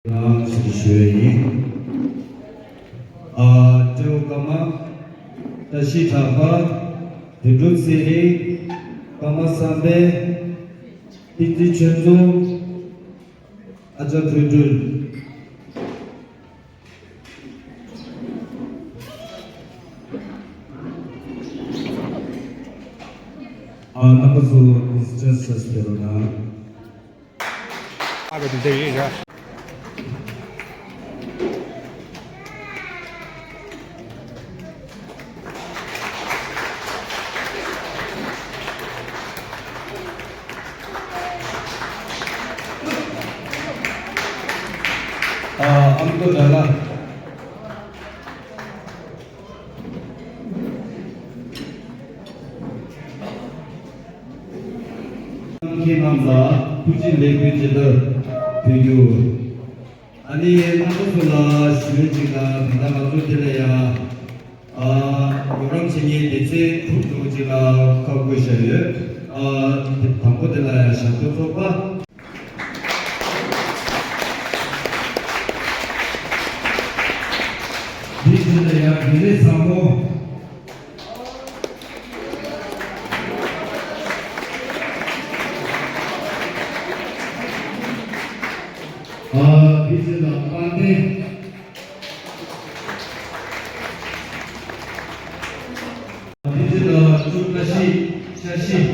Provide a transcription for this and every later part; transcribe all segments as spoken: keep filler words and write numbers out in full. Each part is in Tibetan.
རང་ཞུ་ཞུ་ཡིན། ཨ། སྤྲེའུ་ཀརྨ། བཀྲ་ཤིས་གྲགས་པ། དོན་གྲུབ་ཚེ་རིང་། ཀརྨ་བསམ་འཕེལ། བསྟན་འཛིན་ཆོས་འཛོམས། ཨ་ཅག་དོན་གྲུབ། ཨ། རྣམ་པ་ཚོ་ཨིན་སི་ཊན་སི་ཕེ་རོ་ན། ཨ་ག་དེ་དེ་ཡིན་ར། ཨ། ཨ་མདོ་དགྲ་ལྷ། ཁྱེད་རྣམས་ལ་ཐུགས་རྗེ་ལེགས་འབུལ་ཇི་ལྟར་ཕུལ་རྒྱུ། ཨ་ནི་རྣམ་པ་ཚོ་ལ་ཞུ་ཡས་ཅིག་ལ་ད་ལྟ་ང་ཚོ་འདི་ལ་ཡ། ཨ། གོ་རིམ་བྱེད་མཁན་སྡེ་ཚན་དྲུག་འདྲ་བོ་ཅིག་ལ་ཁ་བགོས་བཞག་ཡོད། ཨ། དེ་དང་པོ་དེ་ལ་ཡ་ཞབས་བྲོ་ཚོགས་པ། དེ་བཞིན་ལ་ཡ་དགེ་ལེགས་བཟང་པོ། ཨ། དེ་བཞིན་ལ་དཔལ་ལྡན། དེ་བཞིན་ལ་བཅུ་བཀྲ་ཤིས་བཀྲ་ཤིས།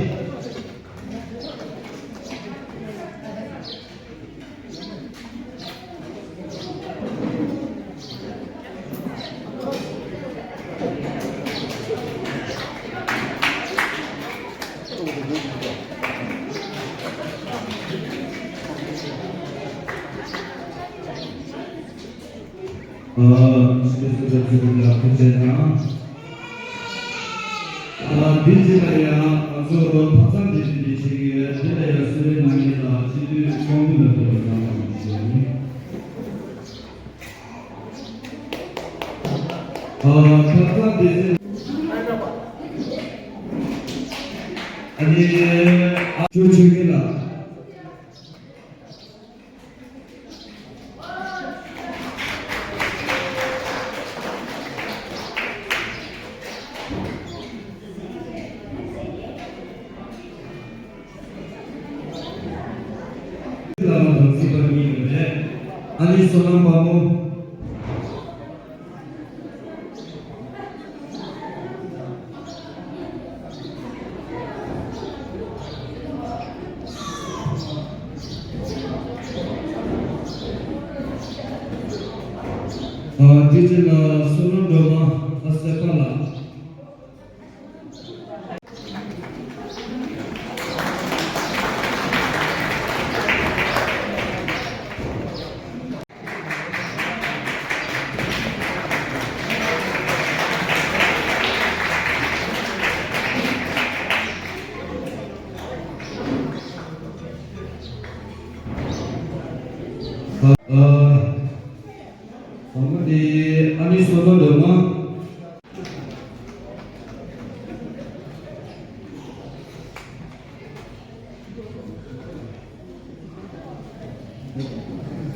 ཨ། ཆེད་དུ་སུ་དང་སུ་ལ་ཐུགས་རྗེ་གནང་། ཨ། འདི་རྗེས་ལ་ཡང་ང་ཚོ་ཐབ་ཚང་འདི་བཞིན་འདི་བྱེད་ཀྱི་ཡོད། དེ་ལ་ཡང་གསོལ་རས་གནང་མཁན་ལ་སྤྱི་འཐུས་ཚོགས་མི་ལ་ཐུགས་རྗེ་གནང་ཞུ་ཡ་ཡིན། ཨ། ཐབ་ཚང་འདི་བཞིན། ཨ་ནི། ཨ། ཅོ་ཆོས་སྐྱིད་ལགས། བླ་མ་དང་སྲིད་པ་གཉིས་ཡོད་རེད། ཨ་ནི་བསོད་ནམས་དཔལ་མོ། ཨ། དེ་རྗེས་ལ་བསོད་ནམས་སྒྲོལ་མ་ཨ་སེ་པ་ལགས། ཨ། ཨ། ཨ་ནི་བསོད་ནམས་སྒྲོལ་མ།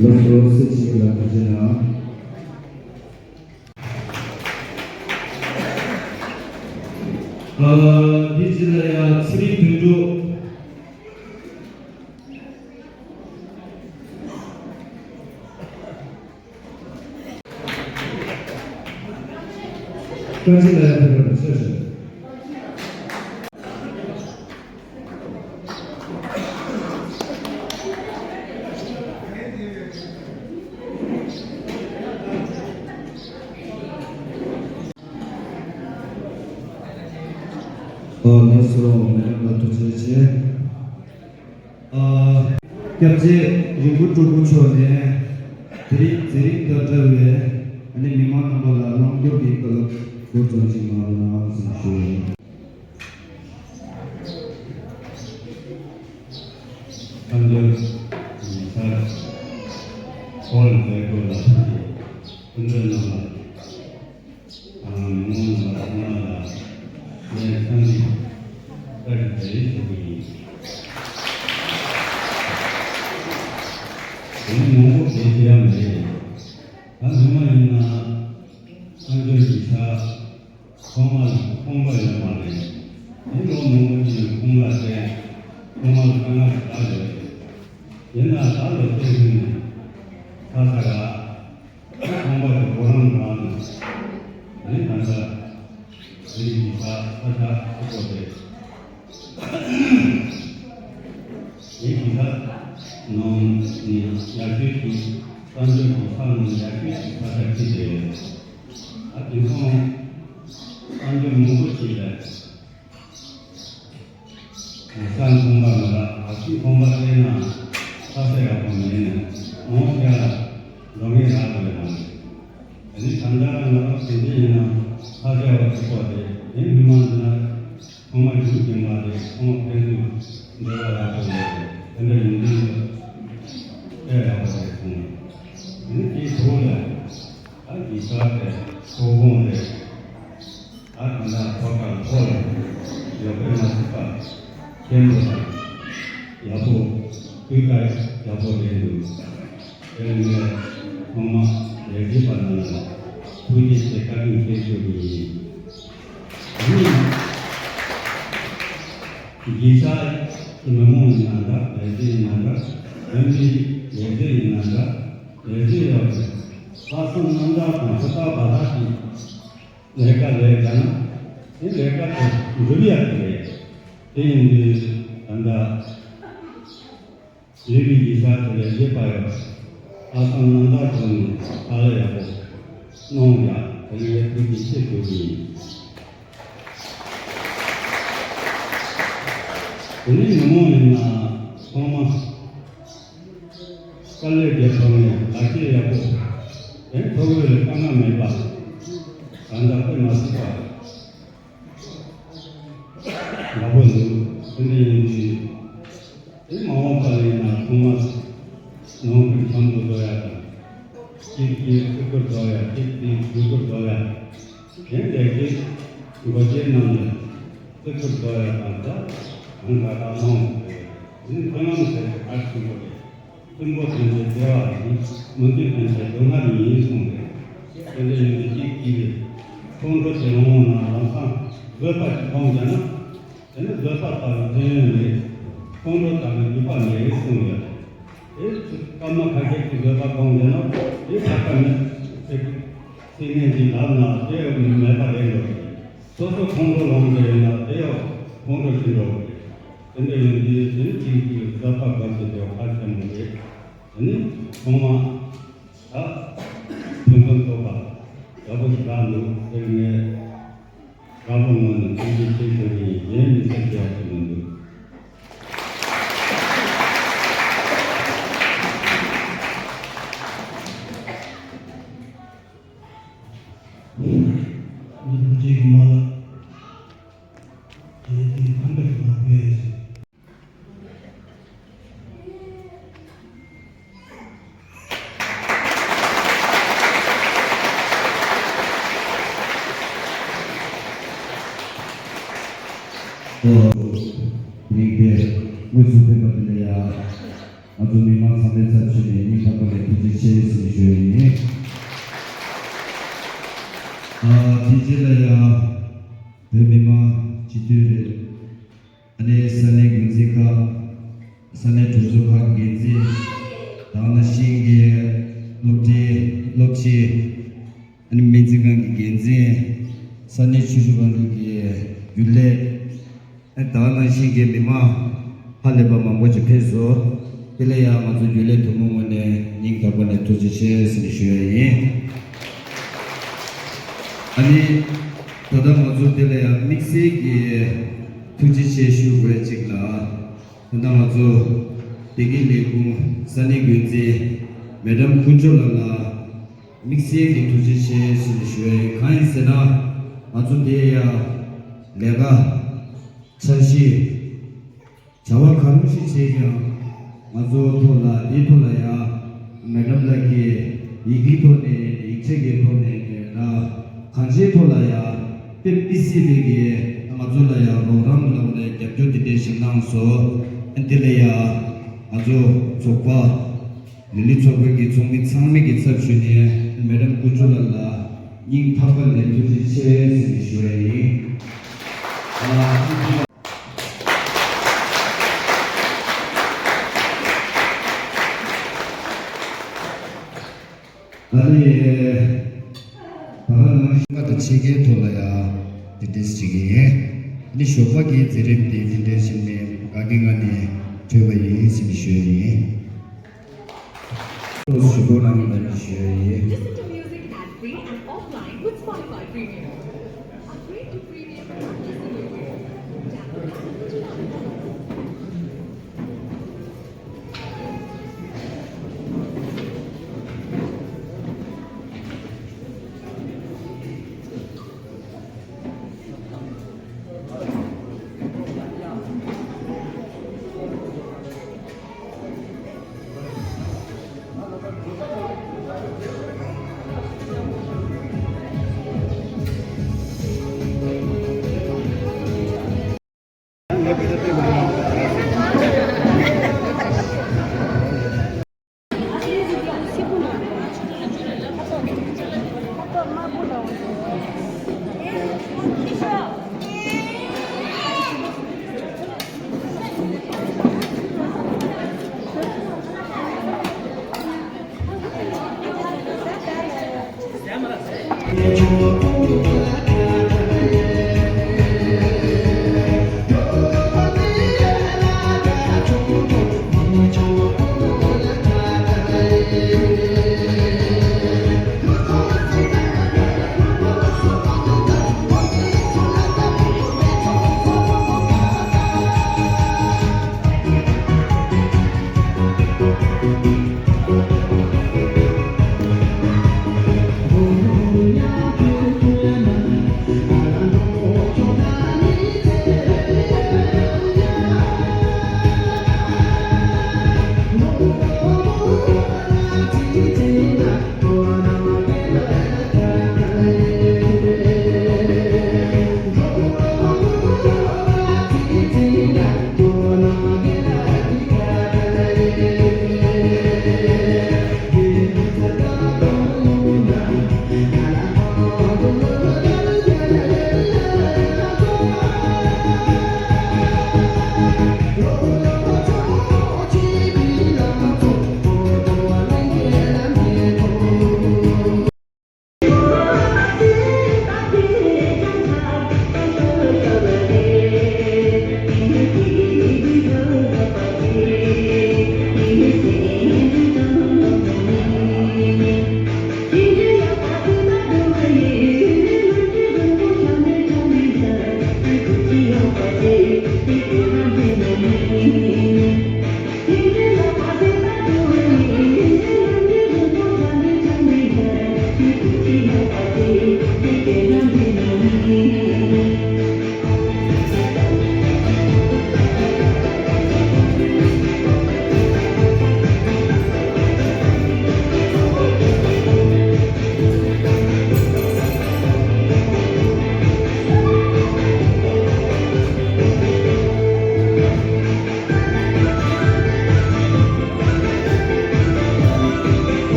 ལགས་སོ། སྲིད་སྤྱི་ལ་ཐུགས་རྗེ་གནང་། ཨ། འདི་རྗེས་ལ་ཡང་ཚེ་རིང་དོན་གྲུབ། བཀྲ་ཤིས་ལྷ་ཡག་ཕེབས་པར་ཆོས་ཞུ། ཨོ། ལགས་སོ། མི་རབས་ལ་ཐུགས་རྗེ་ཆེ། ཨ། སྐྱབས་རྗེ་རིག་འབུམ་སྤྲུལ་སྐུ་མཆོག་ནས་དེ་རིང་མཛད་རིམ་དང་འབྲེལ་བའི་ཨ་ནི་མི་མང་རྣམ་པ་ལ་བསླང་བསྐྱར་གྱི་བཀའ་སློབ་སྐོར་ཙམ་ཞིག་གནང་རོགས་གནང་ཟེར་ཞུ། མཚམས་སྦྱོར་ཡིག་ཚང་ཧོལ་མཛད་སྒོ་ལ་ཕེབས་པའི་སྐུ་མགྲོན་རྣམ་པ། ཨ། མི་མང་རྣམ་པ་ཚང་མ་ལ་ངས་འཚམས་འདྲི་བཀྲ་ཤིས་བདེ་ལེགས་ཞུ་གི་ཡིན། དེ་ནི་མང་པོ་བཤད་རྒྱུ་ཡང་མེད། ད་སྔོན་མ་ཡིན་ན་མཚམས་སྦྱོར་ཡིག་ཚང་ཚང་མ་ལ་ཁང་པ་ཡོད་མ་རེད། དེ་ལོ་མང་པོ་ཞིག་ཁང་པ་སྤྲད། ཚང་མ་ལ་དཀའ་ངལ་ཞིག་རག་ཡོད་རེད། ཡིན་ན་ད་ལོ་དེ་རིང་ནས་ས་ཆ་རག་ཁང་པ་དེ་གོ་རམས་རག་ནས་རི་ཐང་ས་རི་གི་ས་ས་ཆ་ཁོ་ཁོ་རེད། རི་གི་ས་ནང་ནི་ཡག་ཤོས་ཀྱི་གཏམ་རྒྱུད་ཀྱི་ས་ནང་ཡག་ཤོས་ཀྱི་ས་ཆ་གཅིག་རེད། ཨ། དེང་སང་གཏམ་རྒྱུད་མང་པོ་ཞིག་རེད། ས་ཁང་པ་མ་རག་ཨ་ཕྱི་ཁང་པ་བལྟས་ན་ས་ས་ཡག་པོ་མེད་ནས་ངོ་ཤེས་ལ་འགྲོ་ངེས་རག་ཏུ་ཡོད་མ་རེད། དེ་ནི་ད་ལྟ་ང་རང་དེ་འདྲ་ཡིན་ན་ས་ཆ་བ་ཞིག་པ་དེ་དེ་མི་མང་འདི་ན་ཚང་མ་རྒྱུག་གྱིན་པ་རེད། ཚང་མ་ཕན་ཚུན་ འབྲེལ་བ་ཡག་པོ་ཡོད་རེད། དེ་འདྲ་ཡིན་དུས་དཔེ་ཡག་པོ་རེད་གསུངས། དེ་ནས་དེའི་ཐོག་ལ་ད་གཞིས་ཆགས་དེ་ཚོགས་དཔོན་རེད། ད་གང་ལྟར་ཐོག་ཁར་ཐོག་ལ་ཡོད་པའི་མ་ཚིག་པ་མཁན་པོ་དང་ཡག་པོ་སྤུས་ཀ་ཡག་པོ་རེད་འདུག་དེ་ནས་ཚང་མ་ལས་བྱེད་པ་རྣམས་ལ་ཐུགས་རྗེ་ཆེ་བཀའ་དྲིན་ཆེ་ཞུ་གི་ཡིན། གཞིས་ཆགས་ཀྱི་མི་མང་ཡིན་ན་འདྲ། ལས་བྱེད་ཡིན་ན་འདྲ། འོན་ཏེ་ལས་བྱེད་ཡིན་ན་འདྲ། ལས་བྱེད་ཡོད་པའི་ལྷག་བསམ་རྣམ་དག་དང་ཧུར་ཐག་འབད་ཐག་གིས་ལས་ཀ་ལས་བྱས་ན་དེ་ལས་ཀ་དེ་འགྲུབ་ཡག་གི་རེད། དེ་ཡིན་དུས་ད་ལྟ་ལས་ཀའི་ཡིག་ཆ་དེ་ལས་བྱེད་པ་ཡོད། ལྷག་བསམ་རྣམ་དག་བྱུང་ནས་ཕ་ལ་ཡག་པོ་གནང་ཡག་དེ་ལས་ཐུགས་རྗེ་ཆེ་ཞུ་གི་ཡིན། དེ་ནས་མི་མང་ཡིན་ན་ཚང་མ་དཀའ་ལས་བརྒྱབ་ཐོག་ནས་ལག་ཤེས་ཡག་པོ་དེ་ཐོག་ལས་དཀའ་ངལ་མེད་པ་གང་འདྲ་དཔེ་མ་སྲིད་པ་ཡག་པོ་འདུག་དེ་འདྲ་ཡིན་དུས་དེ་མ་འོངས་པ་ཡིན་ན་ཚང་མ་ནང་ཁུལ་འཆམ་པོ་བཟོ་ཡག་དང་། གཅིག་གིས་བརྩི་བཀུར་བཟོ་ཡག་གཅིག་གིས་གུས་བཀུར་བཟོ་ཡག་དེ་འདྲ་གི་འགོ་བྱེད་རྣམས་ལ་བརྩི་བཀུར་བཟོ་ཡག་དང་ད་གང་དྲག་དྲག་གནང་དགོས། དེ་ནི་མཐུན་ལམ་ཟེར་བའི་གལ་ཆེན་པོ་རེད། གསོན་པོ་དོན་གྱི་བདེ་བ་ཡིན། མི་མཐུན་དོན་གྱི་སྡུག་བསྔལ་ཡིན་གསུངས་རེད། དེ་འདྲ་ཡིན་དུས་གཅིག་གིས་ཁོང་ཁྲོ་དེ་འོང་ན་ལམ་སང་བཟོད་པ་ཞིག་གཏོང་བྱས་ན། དེ་ནི་བཟོད་པ་ལྟ་བུའི་ཕན་ཡོན་མེད། ཁོང་ཁྲོ་ལྟ་བུའི་ནུས་པ་མེད་གསུངས་ཡོད། དེ་སྐར་མ་ཁ་ཤས་ཀྱི་བཟོད་པ་གཏོང་བྱས་ན་དེ་ཐར་པ་མེད་ཟེར་གྱི་ཚིག་ངན་ཅིག་ལབ་ན་དེ་མེད་པ་རེད་འགྲོ། སོ་སོ་ཁོང་ཁྲོ་ལངས་ཏེ་ཡིན་ན་དེ་ཡང་ཁོང་ཁྲོ་ཞིག་འགྲོ། དེ་འདྲ་ཡིན་དུས་དེ་ནི་གཅིག་གིས་བཟོད་པ་སྒོམ་དེ་དེ་ཁ་ཆེན་པོ་རེད། དེ་ནི་ཚང་མ་ད་ཕུན་སུམ་ཚོགས་པ་ཡག་པོ་ཞིག་ཆགས་འདུག་དེ་ངས་རང་ལོ་ངོ་ནས་ཐུགས་རྗེ་ཆེ་ཞུ་གི་ཡིན། གཞན་མི་ཚེ་ཞུ་ཡག་ཞིག་མི་འདུག་མི་ཐུགས་རྗེ་གི་མ་ལ། དེ་དེ་ཕན་པ་ཞིག་མ་ཕེ་ཞིག་རིག་པའི་དངོས་སུ་ཕེབས་པ་དེ་ལ་ཡང་ང་ཚོ་མི་མང་ཚང་མའི་ཚབ་ཞུས་ནས་སྙིང་ཐག་པ་ནས་ཐུགས་རྗེ་ཆེ་ཞེས་ཞུ་ཡི་ཡིན། ཨ་དེ་རྗེས་ལ་ཡང་བོད་མི་མང་སྤྱི་འཐུས་རེད། ཨ་ནི་ས་གནས་འགོ་འཛིན་ཁག་ས་གནས་གྲོས་ཚོགས་ཁག་གི་འགན་འཛིན། དེ་ནང་བཞིན་གྱི་སློབ་གྲྭའི་སློབ་སྤྱི། ཨ་ནི་སྨན་རྩིས་ཁང་གི་འགན་འཛིན། ས་གནས་ཆུ་ཤུར་ཁ་ལུག་གི་རྒྱུན་ལས། ཨ་ནི་དེ་ནང་བཞིན་གྱི་མི་མང་ཧ་ལས་པ་མང་པོ་ཅིག་ཕེབས་སོང་། དེ་ལ་ཡང་ང་ཚོ་རྒྱུན་ལས་ཐུན་མོང་ངོས་ནས་སྙིང་ཐག་པ་ནས་ཐུགས་རྗེ་ཆེ་ཟེར་ནས་ཞུ་ཡ་ཡིན། ཨ་ནི་ད་ལྟ་ང་ཚོ་དེ་ལ་ཡང་དམིགས་བསལ་གྱི་ཐུགས་རྗེ་ཆེ་ཞུ་དགོས་ཅིག་ལ། ད་ལྟ་ང་ཚོ་བདེ་སྐྱིད་ལས་ཁུངས་ས་གནས་འགོ་འཛིན་མེ་ཌམ་ཀུན་ཇོ་ལགས་ལ་དམིགས་བསལ་གྱི་ཐུགས་རྗེ་ཆེ་ཞུ་ཞུ་ཡ་ཡིན། གང་ཡིན་ཟེར་ན་ང་ཚོ་འདི་ཡ་ལས་ཀ་འཆར་གཞི་བྱ་བ་གང་རུང་ཞིག་བྱས་ཀྱང་ང་ཚོ་ཐོག་ལ་འདིའི་ཐོག་ལ་ཡ་མེ་ཌམ་ལགས་ཀྱིས་ཡི་གེའི་ཐོག་ནས་ཡིག་ཆ་གི་ཐོག་ནས་ད་གང་ཅིའི་ཐོག་ལ་ཡ་དཔེ་མི་སྲིད་པའི་གི་ང་ཚོ་ལ་ཡ་རོགས་རམ་ལབ་ནས་རྒྱབ་སྐྱོར་དེ་འདྲས་ཞིག་གནང་སོང་། དེ་ལ་ཡ་ང་ཚོ་ཚོགས་པ་ལི་ལི་ཚོགས་པའི་གི་ཚོགས་མི་ཚང་མའི་གི་ཚབ་ཞུས་ནས་མེ་ཌམ་ཀུན་ཇོ་ལགས་ལ་སྙིང་ཐག་པ་ནས་ཐུགས་རྗེ་ཆེ་ཟེར་ནས་ཞུ་ཡ་ཡིན། ཨ། ཨ་ནི། ད་ག་ནང་བཞིན་ང་དང་ཕྱེད་ཀའི་ཐོག་ལ་ཡ་དེ་འདྲས་བྱེད་ཀྱི་ཡིན། ཨ་ནི་ཞོགས་པ་གི་མཛད་རིམ་དེ་དེ་འདྲས་བྱས་ནས་དགའ་དགའ་ངང་ནས་གྲོལ་བ་ཡིན་ཟེར་ནས་ཞུ་ཡ་ཡིན། ཞུ་དགོས་ན་ངས་ད་ནི་ཞུ་ཡ་ཡིན། Listen to music ad-free and offline with Spotify Premium. Upgrade to premium and listen your way. Download